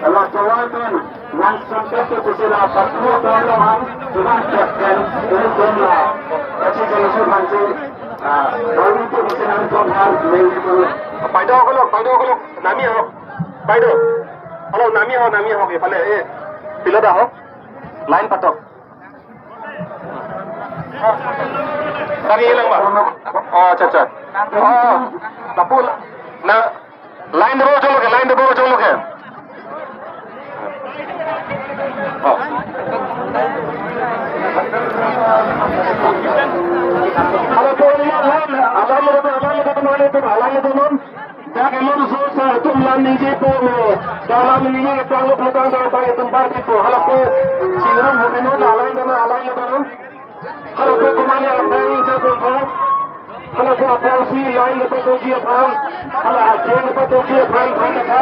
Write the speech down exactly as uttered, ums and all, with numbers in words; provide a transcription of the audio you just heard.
La chowai pen nang sampai ke pusi la patro pen lo han, tuhan captain, ini pen la. Kachingjang isi aphansi, ah, kami tu pusi nang tuhan han, main itu. Paidok ahok, paidok ahok, nami ahok. Paidok. Halo, nami ahok, nami ahok, iphale, eh. Pilot ahok. Line patok. Tari lang ba? Oh, acha, acha. Oh, lapu, na, line debo cholo ke, line debo cholo ke. Oh. Halapu line, alam debo, alam debo, alam debo. Dak emon so sa atum lam ningjepo mo. Dak lam ningje tang lo putang tang tang atum party po. Halapu chingrum hukino na alang dana alang dana. Halapu kumanya alang ningje po po. Halapu apal si line lepa toji apal. Hala ajen lepa toji apal apal kata.